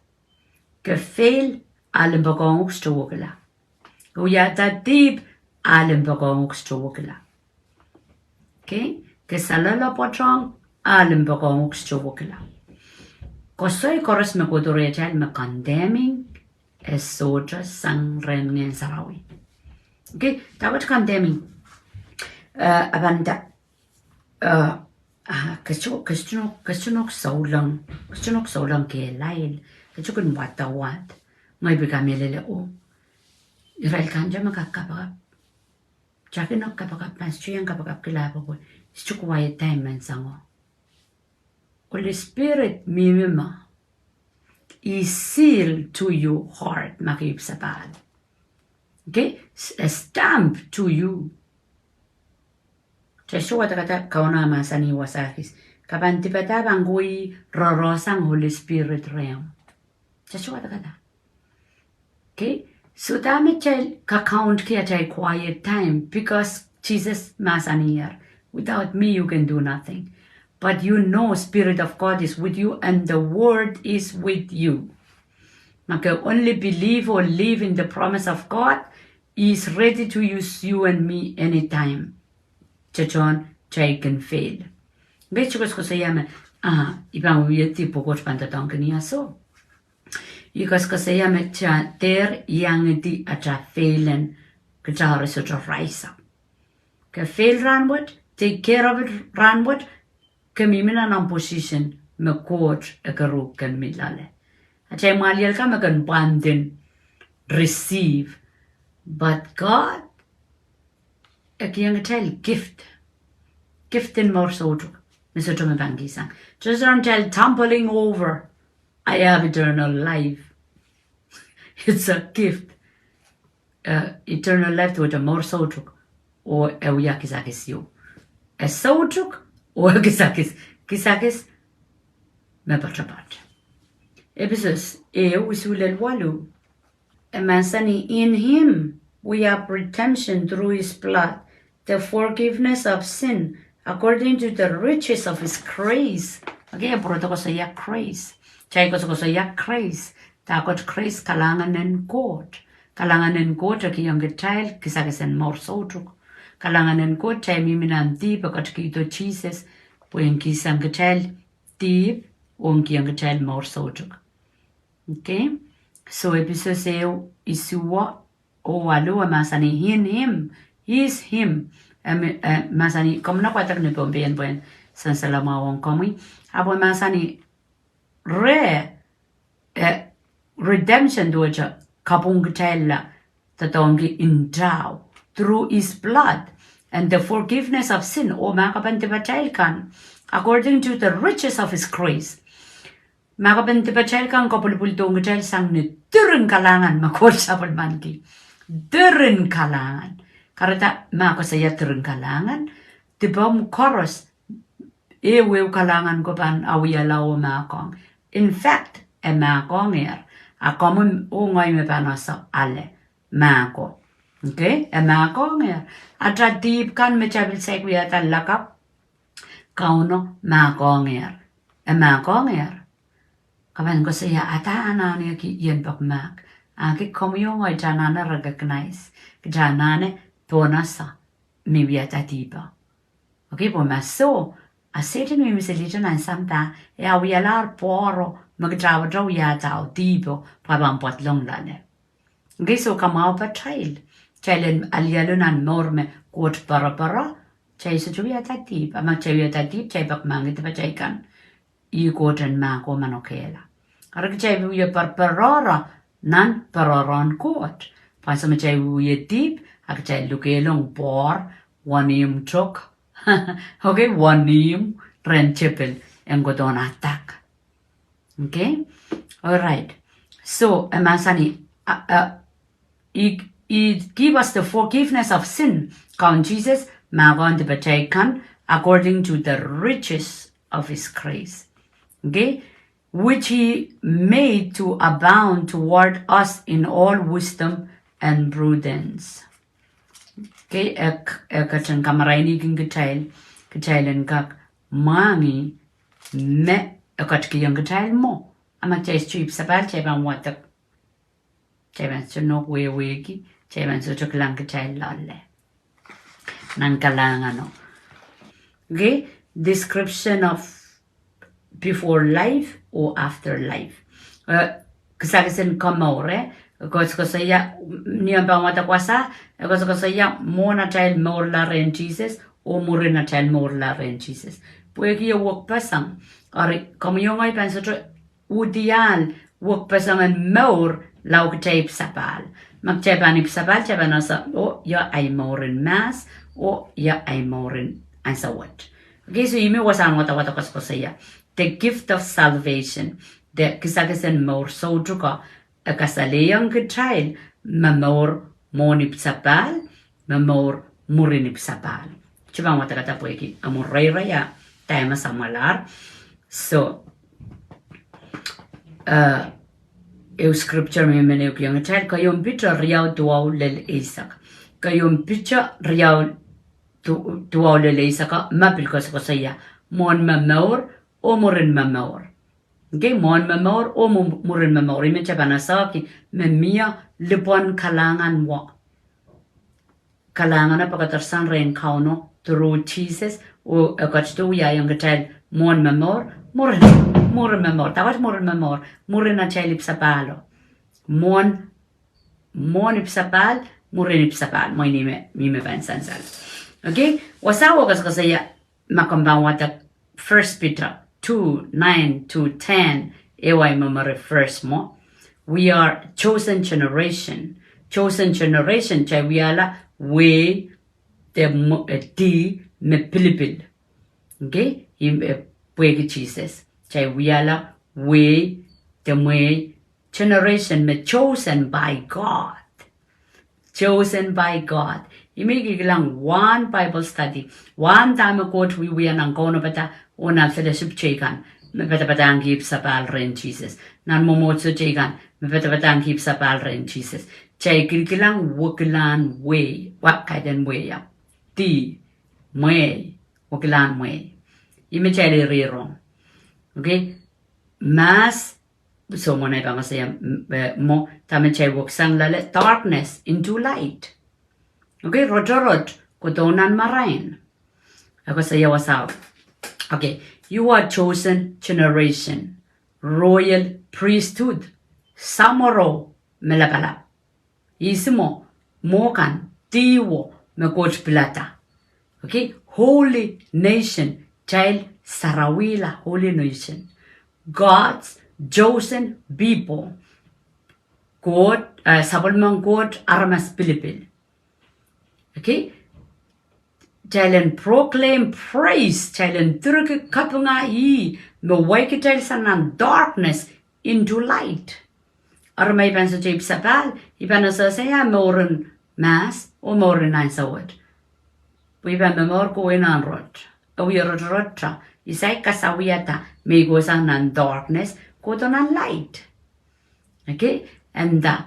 Ke fail, a limpoak ong uhk sohte wekila. Ke wiahda dihp, a limpoak ong uhk sohte wekila. Okay? Ke saloala pwoatong, a limpoak ong uhk sohte wekila. Koasoi koaros me kohdo rehtail me condemning, e sohte sang rehn Ngehn Sarawi. Okay, dahkot condemning. Eh, a pahn nda, eh, ah, ke soh-, ke sohte nohk, ke sohte nohk souleng, ke sohte nohk souleng kehlail, ke sohte kin wadawad. Ngehi pil kamehlele oh, irail kante me kak kapakap. Kitail kin nohk kapakap, pahn sohte iang kapakap kilahpw pwe, sohte quiet time men sang o. Holy Spirit mihmi ma. Is seal to your heart, ma ke ipwsap ahl. Okay? S-, a stamp to you. Kitail sohte wadek da Kauno mahsanih wasa kis. Ke pahn dipada pahn kohwei rorosang Holy Spirit rehmw. Kitail sohte wadek da. Okay? So dahme kitail kak count ki atail quiet time, because Sises mahsanih, without me you can do nothing. But you know Spirit of God is with you and the Word is with you. Ma ke only believe or live in the promise of God, He is ready to use you and me anytime. Teton, kitail kin fail. Ngehi koasoakoasoia me, ah, I pahn wia dihp pwe Koht pahn doadoahngkin ie soh. I koasoakoasoia me kitail dehr iangedi atail fail en kitail sohte rise up. Ke fail rahnwet, take care of it rahnwet, ke mihmi nan omw position me Koht e keruh ken mih loale. Atail mwahliel kan me kin pwandin receive. But God, e kihong kitail gift. Gift en mour soutuk. Me sohte me pahn kihsang. Sohte kitail tumbling over. I have eternal life. It's a gift. Eh, eternal life duwehte mour soutuk. Oh e wia kisakis ieu. E soutuk oh e kisakis, kisakis me poatopoat. Episos ehu isuh lel waluh. E mahsanih, "In him we have redemption through his blood, the forgiveness of sin, according to the riches of his grace." Okay, e pwurodo koasoia grace. Kitail koasokoasoia grace. Dahkot grace? Kalahngan en Koht. Kalahngan en Koht e kihong kitail kisakis en mour soutuk. Kalahngan en Koht, kitail mihmi nan dihp, e ketikihdo Sises pwe en kihsang kitail dihp oh en kihong kitail mour soutuk. Okay? So Episos ehu isuh oh waluh e mahsanih, "In him," is him. E mahsanih, komw nek wadek ni Pohnpei en pwehn sansal mwahu ong komwi. Ahpw e mahsanih, re, eh, redemption duwehte kapwung kitailla, doadoahngki ntao, through his blood, and the forgiveness of sin, oh mahkpen dipatail kan, according to the riches of his grace. Mahkpen dipatail kan kopwulipwuldohng kitail sang ni diren kalahngan me Koht sapwellimaniki. Diren kalahngan. Kahrehda ma koasoia diren kalahngan, dipomw koaros, ehuehu kalahngan ko pahn awiala oh mahkohng. In fact, e mahkohngehr. A komwi oh ngehi me pahn ese ale mahko. Okay? E mahkohngehr. Atail dihp kan me kitail pil saik wiahda lakapw, Kauno mahkohngehr. E mahkohngehr. Ke pahn koasoia, ada anahne ki ien pek mahk? Ahki komwi oh ngehi kitail anahne recognize, kitail anahne pohnese me wiahda dihpo. Okay, pwe ma soh, a Sehdan mihmi seli nan sampah, e awialahr pwoaro me kitail ahpwete wiahda dihpo, pwe pahn pwadlong loale. Okay, so kamwahu patail, kitail en alialu nan mour me Koht poaropoaro, kitail sohte wiahda dihp. A ma kitail wiahda dihp, kitail pek mahkpen dipatail kan. Ih Koht en mahko manokehla. Eri kitail wie poaropoaroro nan poaroron Koht. Pwe ansou me kitail wie dihp, a kitail lukehlong pwoar, wenihmw tok, okay, wenihmw rehn tepil en kohdohn adak. Okay? All right. So e mahsanih, uh, uh, he, he give us the forgiveness of sin. Kaun Sises mahkohng dipatail kan, according to the riches of his grace. Okay? Which he made to abound toward us in all wisdom and prudence. Okay, e, e ketin kamarainihkin kitail, kitail en kak mwahngih me e ketikihong kitail mwo. A ma kitail sohte ipwsapahl, kitail pahn wadek, kitail pahn sohte nohk wehwehki, kitail pahn sohte kilang kitail loale nan kalahngano. Okay, description of before life or after life. Eh, kisakis en komour, eh, koasokoasoia, ni omw pahn wadek wasa, eh, koasokoasoia mwohn atail mourla rehn Sises oh mwurin atail mourla rehn Sises. Pwehki e wekpeseng, eri komwi oh ngehi pahn sohte uhdiahl wekpeseng en mour lao kitail ipwsapahl. Ma kitail pahn ipwsapahl, kitail pahn ese, oh, ia ahi mouren mahs, oh, ia ahi mouren ansou wet. Okay, so ih me wasahn wadawad koasokoasoia. The gift of salvation, the kisakis en mour soutuko, e kasalehiong kitail me mour mwohn ipwsapahl, me mour mwurin ipwsapahl. Kitail pahn wadekada pwehki amw reirei a dahme samwalahr. So, eh, ehu scripture me I men ehukihong kitail, Keieun Piter riau duwau lel eisek. Keieun Piter riau du-, duwau lel eisek, me pil koasokoasoia mwohn momour oh mwurin momour. Okay, mwohn momour oh mw-, mwurin momour. Ih me kitail pahn esehki me mie lipwen kalahngan wo. Kalahngan o pekedersang rehn Kauno through Sises, oh e ketido wiahiong kitail mwohn momour, mwurin, mwurin momour. Dahkot mwurin momour? Mwurin atail ipwsapahlo. Mwohn, mwohn ipwsapahl, mwurin ipwsapahl. Mwein ih me, ih me pahn sansal. Okay, wasao koasokoasoia, ma komw pahn wadek First Peter two, nine to ten, ehu ahi memory verse mwo. We are chosen generation. Chosen generation, kitail wiahla wehi de mw-, eh, dih me pilipil. Okay? Ih, eh, pwehki Sises. Kitail wiahla wehi de mwehi, generation me chosen by God. Chosen by God. I men kilkilang wahn Bible study, wahn dahme Koht wiewia nan kaunopada oh nan fellowship teikan me padapadahngki ipwsapahl rehn Sises, nan mwomwohdiso teikan me padapadahngki ipwsapahl rehn Sises. Kitail kilkilang wekilahn wehi, wa kaidehn wehi, ia, dih, mwehi, wekilahn mwehi. Ih me kitail eri rong. Okay? Mahs, so mwo nei pahn koasoia, mm, eh, mwo, dahme kitail weksang loale, darkness into light. Okay, rotorot, kohdo nan marain. E koasoia wasao. Okay, you are chosen generation, royal priesthood, samworo me lapalap. Ihs mwo? Mwo kan, dihwo me Koht pilada. Okay, holy nation, kitail sarawihla, holy nation. God's chosen people. Koht, eh, sapwellimen Koht aramas pilipil. Okay? Kitail en proclaim praise, kitail en direki kapinga ih me wai kitail sang nan darkness into light. Eri ma i pahn sohte ipwsapahl, i pahn sohte ia mouren mahs oh mouren ansou wet. Pwe i pahn momour kohwei nan rot. E wie rotorot, i saik kasawiada me i kohsang nan darkness, kohdo nan light. Okay? And, uh,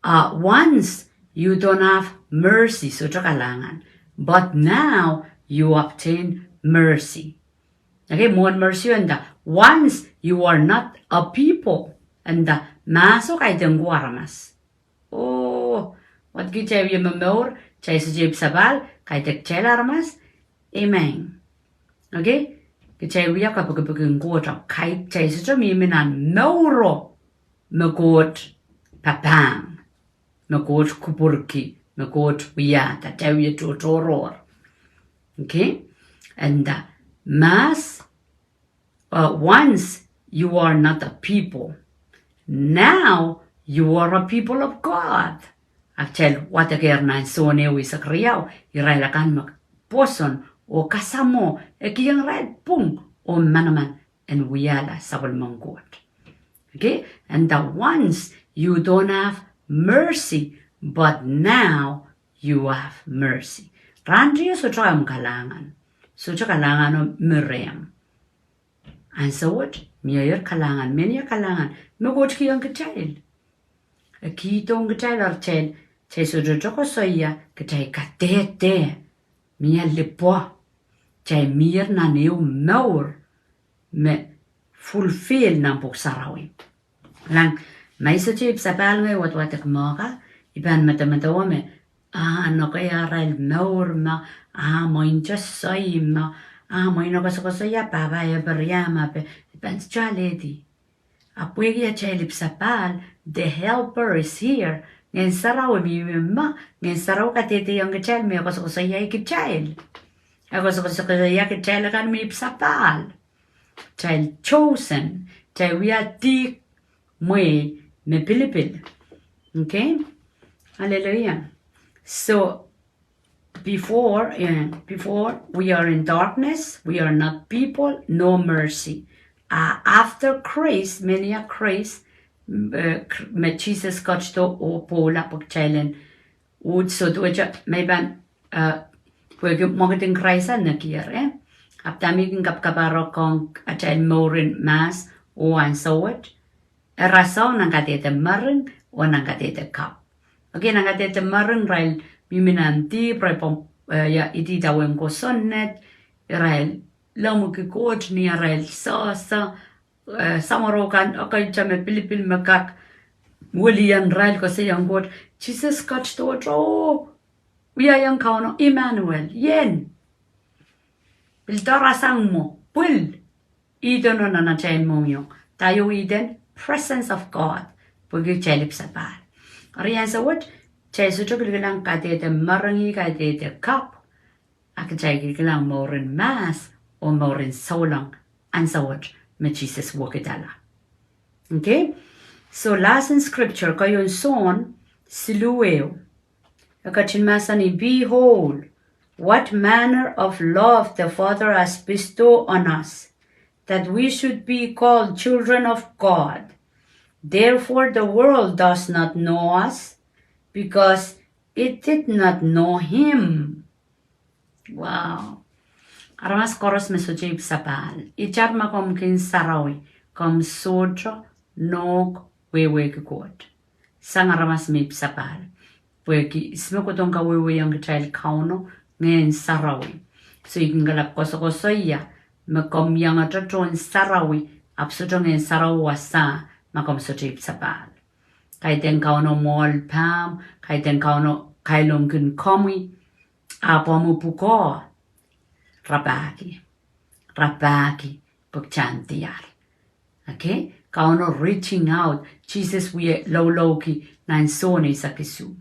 uh, once you don't have mercy, sohte kalahngan, but now you obtain mercy. Okay, mwohn mercy, and, uh, once you are not a people, and, uh, mahso kaidehn ko aramas. Oh, wat kitail wie momour, kitail sohte ipwsapahl, kaidehn kitail aramas, amen. Okay, kitail wia kapikipik en Koht, kaidehn kitail sohte mihmi nan mouro me Koht papahng, me Koht kupwurki, me Koht wiahda, kitail wie tohrohr. Okay? And, uh, mahs, uh, once you are not a people, now you are a people of God. Ahpw kitail wadekehr nan Sohn ehu eisek riau, irail akan me pwoson oh kasamwo, e kihong irail pwung oh manaman en wiahla sapwellimen Koht. Okay? And the once you don't have mercy, but now you have mercy. Rahnteio sohte omw kalahngan. Sohte kalahngan omw mirehmw. Ansou wet, mie irail kalahngan, mie irail kalahngan me Koht kihong kitail. E kihdohng kitail, eri kitail, kitail sohte koasoia, kitail kadehde. Mie lipwa. Kitail mie nan ehu mour me fulfill nan Pwuhk Sarawi. Lang, ma i sohte ipwsapahl ngehi wadwadek mwo ka, i pahn medemedewe me, ah, nokei arail mour me, ah, mwein soai me, ah, mwein koasokoasoia pahpa Eperiam me, i pahn sohte alehdi. Ahpw pwehki atail ipwsapahl, the helper is here. Ngehn Sarawi mihmi me, Ngehn Sarawi kadehdehiong kitail me koasokoasoia kitail. E koasokoasoia kitail akan me ipwsapahl. Kitail chosen, kitail wia dih mwehi me pilipil. Okay? Hallelujah. So, before, uh, before we are in darkness, we are not people, no mercy. Uh, after Christ, mania Christ, uh, me Sises ketido oh pwoula pwe kitail en uhd sohte wehte me i pahn, uh, pwehki mwekid en Krais a nekier, eh? Ahpw dahme i kin kapakap ong atail mouren mahs oh ansou wet, e rasehng nan kadehde mering oh nan kadehde kapw. Okay, nan kadehde mering irail mihmi nan dihp, irail pwong, eh, ia, idawehn kosonned, irail lemmwiki Koht ni arail sehse, eh, samworo kan, ekei me pilipil me kak welian irail koasoiong Koht, Sises ketido oh wiahiong Kauno Immanuel, ien. Pil doarasang mwo, pwil. Ihte nan atail mohngiong. Dahio ihte? Presence of God. Pwehki kitail ipwsapahl. Eri ansou wet, kitail sohte kilkilang kadehde mering, kadehde kapw. A kitail kilkilang mouren mahs oh mouren souleng ansou wet me Sises wekidala. Okay? So, lesson scripture, keieun Sohn siluh ehu. E ketin mahsanih, behold, what manner of love the Father has bestowed on us, that we should be called children of God. Therefore the world does not know us, because He did not know him. Wow. Aramas koaros me sohte ipwsapahl. Itar ma komw kin sarawi, komw sohte nohk wehwehki Koht. Sang aramas me ipwsapahl. Pwehki ihs me kohdohng kawehwehiong kitail Kauno? Ngehn Sarawi. So I kin kalap koasokoasoia me komw iangete tohn sarawi, ahpw sohte Ngehn Sarawi wasa ma komw sohte ipwsapahl. Kaidehn Kauno mwoahl pahmw, kaidehn Kauno kailongkin komwi, ahpw omw pwukoa rapahki, rapahki pwe kitail en diar. Okay? Kauno reaching out, Sises wie loulouki nan Sohn eisek isuh.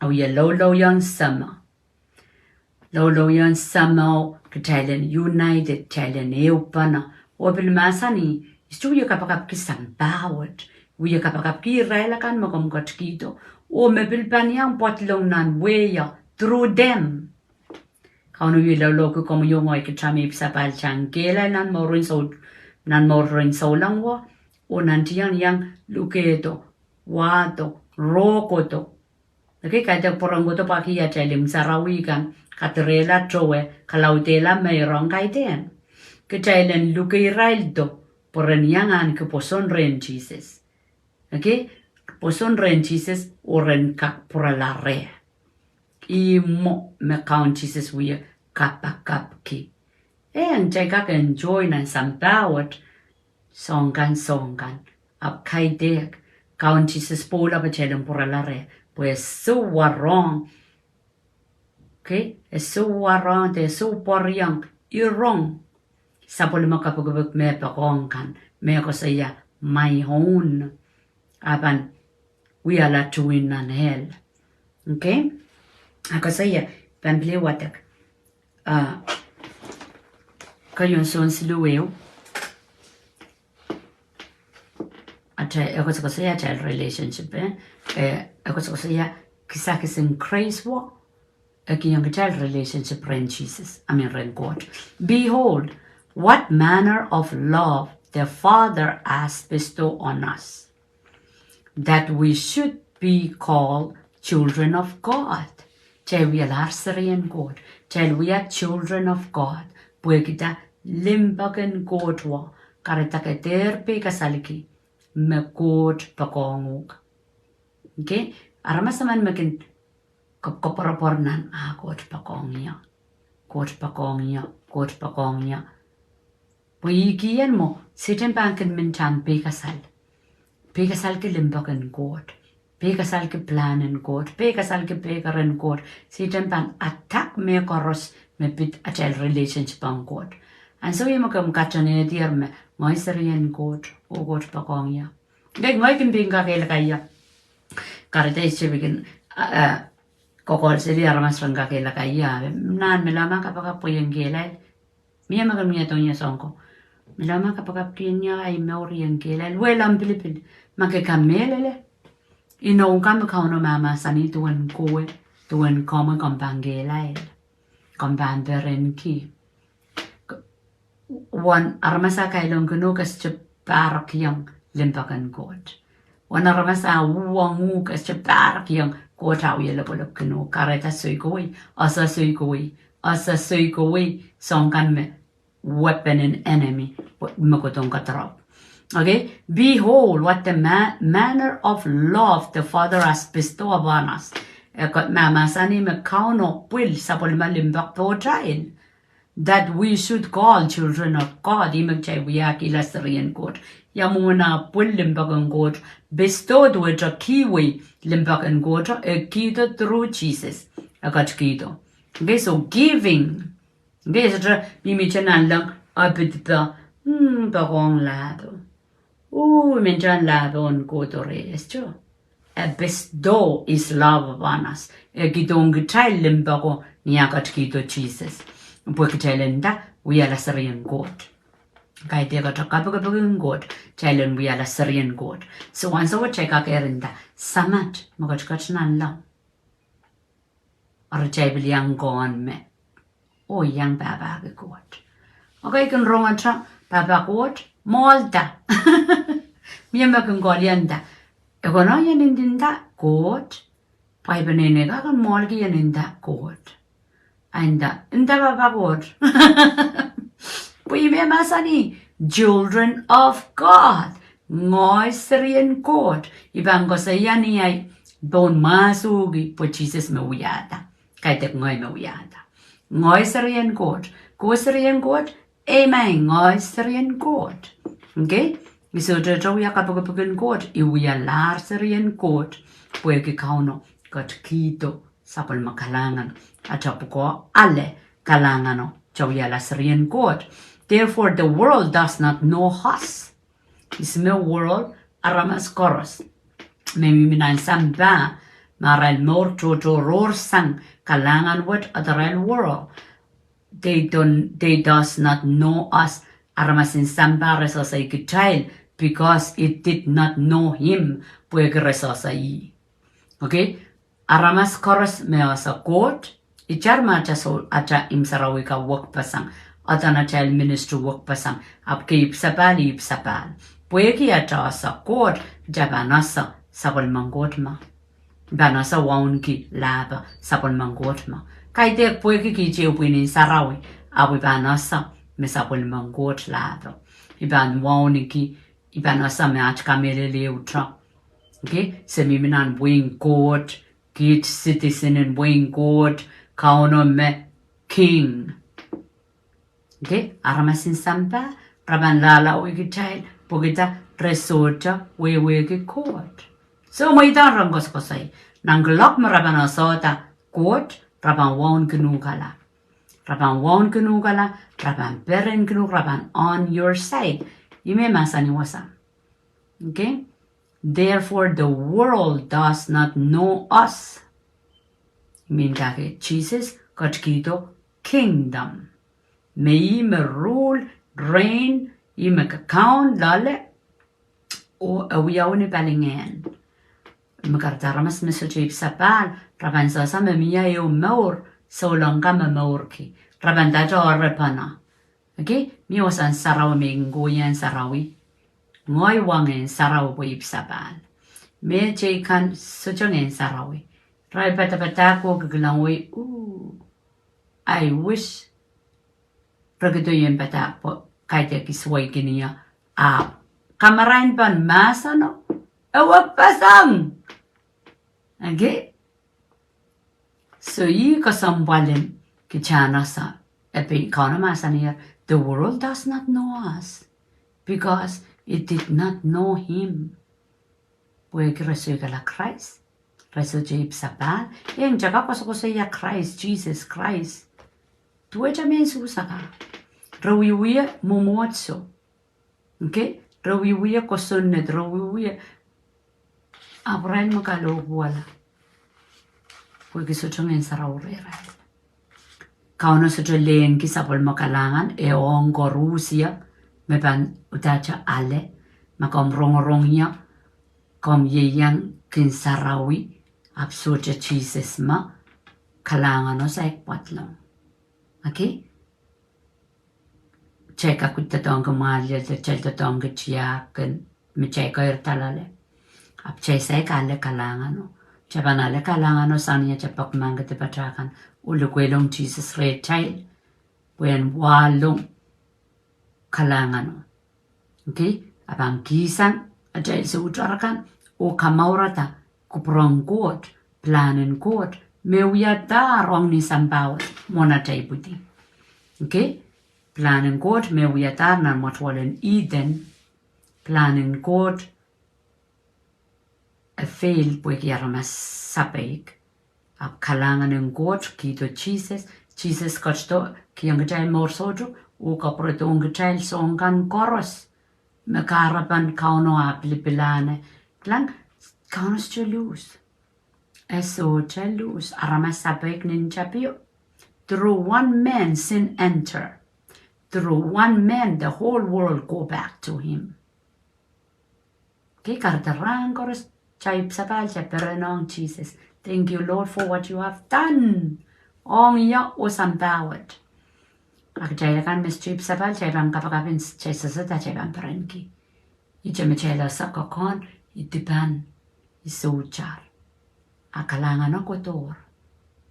E wie loulouiong Sahmo. Loulouiong Sahmo, kitail en united, kitail en ehupene. Oh pil mahsanih, I sohte wie kapakapki sampah wet. Wie kapakapki irail akan me komw ketikihdo. Oh me pil pahn iang pwoatlong nan wehio, through them. Kauno wie loulouki komwi oh ngehi, kitail me ipwsapahl, kitail en kehlail nan mouren soul, nan mouren souleng wet, oh nantihong iang lukehdo, wahdo, rohkohdo. Okay, kaidehk pwuren kohdo pwehki atail imw sarawi kan kadirehla towe, kalaudehla meirohng, kaidehn. Kitail en luke iraildo, pwe ren iang ahneki pwoson rehn Sises. Okay, pwoson rehn Sises, oh ren kak pwurala reh. Ih mwo me Kaun Sises wie kapakapki. Eh, kitail kak enjoy nan sampah wet, soahng kan, soahng kan. Ahpw kaidehk, Kaun Sises pwoula pwe kitail en pwurala reh, pwe e sou warohng. Okay, e sou warohng de e sou pwarihong, irong sapwellime kapikipik me poakohng kan, me koasoia my own. A pahn wiahla tuwin nan hell. Okay? A koasoia, pahn pil wadek. Ah, keieun Sohn siluh ehu. Atail, e koasokoasoia atail relationship, eh? Eh, e koasokoasoia kisakis en grace wet. E kihong kitail relationship rehn Sises, I mean rehn Koht. Behold, what manner of love the Father has bestowed on us, that we should be called children of God. Kitail wialahr serien Koht. Kitail wia children of God. Pwehkida limpoak en Koht wet. Kahrehda ke dehr peikasalki me Koht poakohng uhk. Okay? Aramas emen me kin koapworopwor nan, ah, Koht poakohng ie. Koht poakohng ie. Koht poakohng ie. Pwe ih kien mwo, Sehdan pahn kin men tan peikasal. Peikasalki limpoak en Koht. Peikasalki pilahn en Koht. Peikasalki peiker en Koht. Sehdan pahn attack mehkoaros me pid atail relationship ong Koht. Ansou me komw katonehdier me, ngehi serien Koht, oh Koht poakohng ie. Ngehi, ngehi kin pein kakehlaka ie. Kahrehda I sohte pil kin, ah, ah, kokohseli aramas ren kakehlaka ie. Nan, melahr ma kapakap pwe I en kehlail. Mie me kin mie dohng ie soahng ko. Melahr ma kapakap kin ie, ahi mour I en kehlail. Well, omw pilipil. Ma ke kamehlele, inou kan me Kauno mahmahsanih duwen kowe, duwen komwi, komw pahn kehlail. Komw pahn perenki. Uwen aramas a kailongkin uhk, ke sohte pahrekiong limpoak en Koht. Uwen aramas a uhwong uhk, ke sohte pahrekiong Koht a wie lopwolopkin uhk. Kahrehda soikowei, ese soikowei, ese soikowei, soahng kan me weapon en enemy, me kohdohng kadarau. Okay, behold what the ma-, manner of love the Father has bestowed upon us. E mahmahsanih me Kauno pwil sapwellime limpoak pohtail. That we should call children of God, ih me kitail wiahkihla serien Koht. Ia mwomwen ah pwil limpoak en Koht, bestow duwehte kihwei limpoak en Koht, e kihdo through Sises. E ketikihdo. Okay, so giving. Okay, sohte mihmihte nanleng, ah, pid pahn, hmm, poakohng lahpo. Oh, I men tan lahpo en Koht reh, e sohte. E bestow his love upon us. E kihdohng kitail limpoako ni ah ketikihdo Sises. Pwe kitail en nda, wiahla serien Koht. Kaidehkte kapikipik en Koht, kitail en wiahla serien Koht. So ansou wet kitail kak eri nda, Samat me ketiket nanleng. Eri kitail pil iang kohn me, oh, iang pahpahki Koht. Okay, kin rongete, Pahpa Koht, mwoahlda. Mie me kin kohla nda, e konehng ie nin nda, Koht, Pwaipen en e kak en mwoalki en nda Koht. Nda, nda pahpa Koht. Pwe ih me mahsanih, children of God. Ngehi serien Koht. I pahn koasoia ni ahi pohn mahsuki pwe Sises me wiahda. Kaidehk ngehi me wiahda. Ngehi serien Koht. Ke serien Koht, Amen, ngehi serien Koht. Okay? I sohte wia kapikipik en Koht, I wialahr serien Koht, pwehki Kauno ketikihdo sapwellime kalahngan, atail pwukoa ale kalahngan o, wialahr serien Koht. Therefore, the world does not know us. Ihs me world? Aramas koaros me mihmi nan sampah, me arail mour tohto rohrsang kalahngan wet, arail world. They don't, they does not know us. Aramas en sampah re sehse kitail, because it did not know him, pwehki re sehse ih. Okay? Aramas koaros me ese Koht, itar me atail soh, atail imw sarawi kan wekpeseng, atail, atail ministry wekpeseng, ahpw ke ipwisapahl, ipwisapahl. Pwehki atail ese Koht, atail pahn ese sapwellimen Koht me. Pahn ese wauneki lahpo sapwellimen Koht me. Kaidehk pwehki kitail pwihn en sarawi, ahpw I pahn ese me sapwellimen Koht lahpo. I pahn wauneki, I pahn ese me aht kamehlele uhte. Okay? Se mihmi nan wehin Koht, kiht citizen en wehin Koht, Kauno me king. Okay? Aramas en sampah, re pahn lahlahwih kitail, pwehkihda re sohte wehwehki Koht. So, mweidahn ren koasokoasoi. Nan kuloak me re pahn esehda Koht, re pahn waun kinuhkala. Re pahn waun kinuhkala, re pahn peren kinuhk, re pahn on your side. Ih me mahsanih wasa. Okay? Therefore, the world does not know us. Mihmi dake Sises ketikihdo kingdom. Me ih me rule, reign, ih me kakaun loale, oh e wiawi ni palingehn. Me kahrehda aramas me sohte ipwisapahl, re pahn sehse me mie ehu mour, souleng kan me mourki. Re pahn dahte oarepene. Okay? Mie wasahn sarawi me I kin kohieng sarawi. Ngehi wa Ngehn Sarawi pwe ipwisapahl. Me teikan sohte Ngehn Sarawi. Re padapadahk oh kikilang wei, ooh, I wish re kihdo ien padahk pwe kaidehk I suwed kin ie. Ahpw kamarain pahn mahseno, e wekpeseng. Okay? So ih kesempwal en kitail en ese, e pil Kauno mahsanih, the world does not know us because it did not know him. Pwehki re soikala Krais, re sohte ipwisapahl, e nta kak koasokoasoia Krais, Sises Krais. Duwehte mehn Suhs akan. Re wiewia mwomwohdiso. Okay? Re wiewia kosonned, re wiewia, ahpw irail me kalohpwuwala. Pwehki sohte Ngehn Sarawi rehrail. Kauno sohte lehngki sapwellime kalahngan, e ong koaros ie, me pahn uhdahte ale, ma komw rongorong ie, komw ieiang kin sarawi, ahpw sohte Sises me, kalahngan o saik pwadlong. Okay? Kitail kak doadoahngki mwahliel, kitail doadoahngki tiahk kan me kitail keirda loale. Ahpw kitail saik ale kalahngan o. Kitail pahn ale kalahngan o sang ni atail pekmahk kidi patakan. Oh lukehlong Sises rehtail. Pwe en wahlong kalahngan o. Okay? E pahn kihsang atail soutar akan, oh kamourada kupwuren Koht, pilahn en Koht, me wiadahr ong ni sampah wet, mwohn atail ipwidi. Okay? Pilahn en Koht, me wiadahr nan mwetuwel en Ihden, pilahn en Koht, e fail pwehki aramas sapeik. Ahpw kalahngan en Koht, kihdo Sises, Sises ketido, kihong kitail mour soutuk, oh kapwuredohng kitail soahng kan koaros. Me kahrepen Kauno ah pilipilahne. Kilang, Kauno sohte lose. E sohte lose, aramas sapeik nin tapio. Through one man sin enter. Through one man the whole world go back to him. Okay, kahrehda rahn koaros, kitail ipwisapahl, kitail peren ong Sises. Thank you, Lord, for what you have done. Ong ie oh sampah wet. A kitail akan me sohte ipwisapahl, kitail pahn kapakap en, kitail sehse dahte kitail pahn perenki. Ihte me kitail ese kokohn, I dipan, I soutar. A kalahngan kodohr,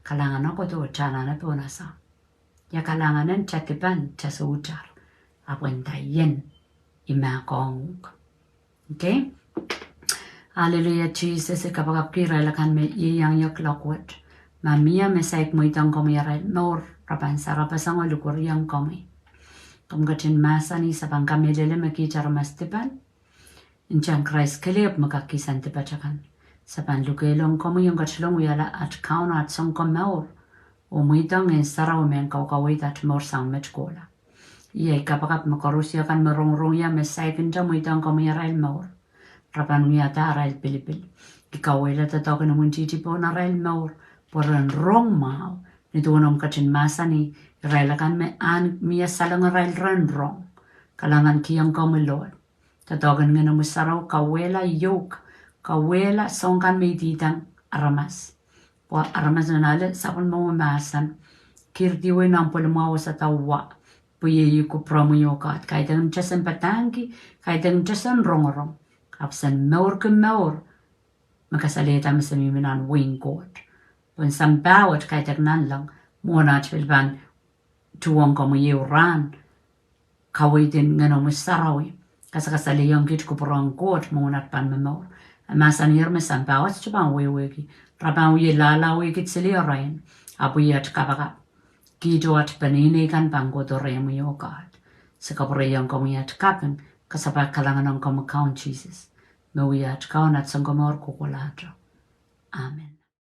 kalahngan kodohr, tanana pohn asa. Ia kalahngan en tadipan, ta soutar, ahpw nda ien, I mahkohng uhk. Okay? Hallelujah, Sises, I kapakapki irail akan me ieiang ie loak wet. Ma mie me saik mweidohng komwi arail mour, re pahn sarapasang oh likwerihong komwi. Komw ketin mahsanih se pahn kamehlele me kiht aramas dipan. Ntahn Krais kelehpw me kak kihsang dipat akan. Se pahn lukehlong komwi ong ketilong wiahla at Kaun, at Sounkomour, oh mweidohng Ngehn Sarawi me en kaukaweid at mour sang met kohla. Iei kapakap me koarusie kan me rongorong ie me saik nda mweidohng komwi arail mour, re pahn wiahda arail pilipil. I kauwehla doadoahk en imwintihti pohn arail mour, pwe ren rong mwahu, ni duwen omw ketin mahsanih, irail akan me ahn mie salengarail ren rong. Kalahngankihong komwi Lord. Doadoahk en Ngehnomwi Sarawi kauwehla yoke, kauwehla soahng kan me ididang aramas. Pwe aramas nan ale sapwellimomwi mahsen, kirdihwei nan pwelimwahu wasa de wa, pwe iei kupwuromwi oh God. Kaidehn tesen padahngki, kaidehn tesen rongorong, ahpw sen mourki mour me kasalehda me se mihmi nan wehin Koht. Pwe sampah wet kaidehk nanleng, mwohn at pil pahn tuhwong komwi ehu rahn, kaweid en Ngehnomwi Sarawi, kasakasalehiong kiht kupwuren Koht mwohn at pahn momour. E mahsanier me sampah wet sohte pahn wehwehki, re pahn wie lahlahwih kiht sili arail, ahpw iei at kapakap. Kiht oh at peneinei kan pahn kohdo rehmwi oh God. Se kapwurehiong komwi at kaping, kasapahl kalahngan ong komwi Kaun Sises. Me wia at Kaun, at Sounkomour kohkohlahte. Amen.